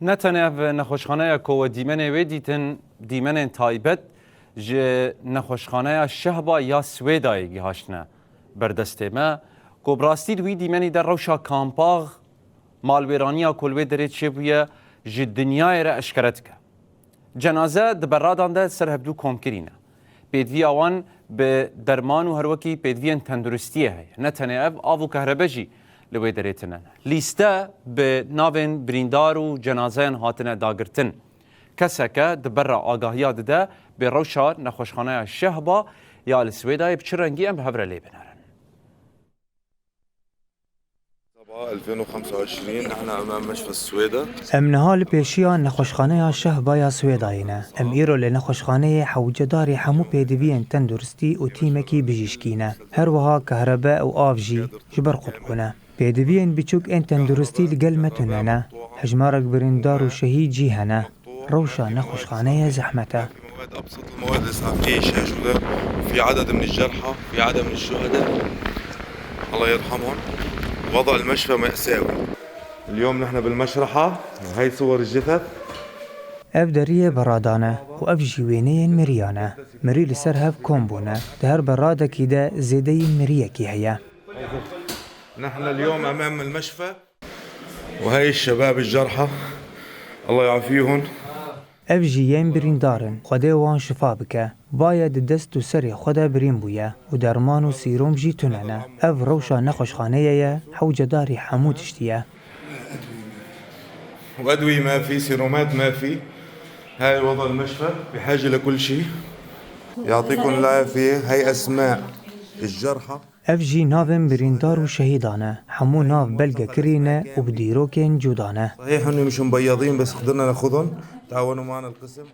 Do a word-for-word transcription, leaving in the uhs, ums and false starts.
Ne tenê ev nexweşxaneya ku we dîmenê wê dîtin, dîmenên taybet ji nexweşxaneya Şehba ya Swêdayê gihaştine ber destê me, ku bi rastî di wî dîmenî de rewşa kampax, malwêraniya ku li wê derê çêbûye ji dinyayê re eşkere dike. Cenaze di berradan de ser hevdû kom kirîne. Pêdiviya wan bi derman û her wekî pêdiviyên tenduristiyê heye. Ne tenê ev, av û kehrebe jî li wê derê tune ne. Lîste bi navên birîndar û cenazeyan hatine dagirtin. Keseke di ber re agahiya dide bê rewşa nexweşxaneya Şehba ya li Swêdayê bi çi rengî, em bi hev re lê binerin. ألفين وخمسة وعشرين، نحن أمام مشفى السويدة. Em niha li pêşiya nexweşxaneya Şehba ya Swêdayê ne. Em îro li nexweşxaneyê hewcedarê hemû pêdiviyên tenduristî û tîmekî bijîşkî ne. Her wiha kehrebe û av jî ji ber qut bûne. Pêdiviyên biçûk ên tenduristî li gel me tune ne. Hejmarek birîndar û şehîd jî hene. Rewşa nexweşxaneyê zehmet e. في مواد أبسط المواد الإسعافية شاشودة، في عدد من الجرحى، في عدد من الشهداء. الله يرحمهم. وضع المشفى مأساوي. اليوم نحن بالمشرحة، وهي صور الجثث. Ev deriyê berradan e û ev jî wêneyên miriyan e. Mirî li ser hev kom bûne. Di her berradekî de zêdeyî miriyekî heye. نحن اليوم أمام المشفى. وهي الشباب الجرحى، الله يعافيهم. Ev jî yên birîndar in, Xwedê wan şifa bike. Baye di dest û serê xwe de birîn bûye û derman û sîrom jî tune ne. Ev rewşa nexweşxaneyê ye, hewcedarî hemû tiştî ye. وأدوية ما في، سيرومات ما في. هاي وضع المشفى، بحاجة لكل شيء. يعطيكم العافية. هاي أسماء الجرحى. Ev jî navên birîndar û şehîdan e. Hemû nav belge kirî ne û bi dîrokên cuda ne. صحيح إنه مش مبيضين، بس قدرنا ناخذهم. تعاونوا معنا القسم.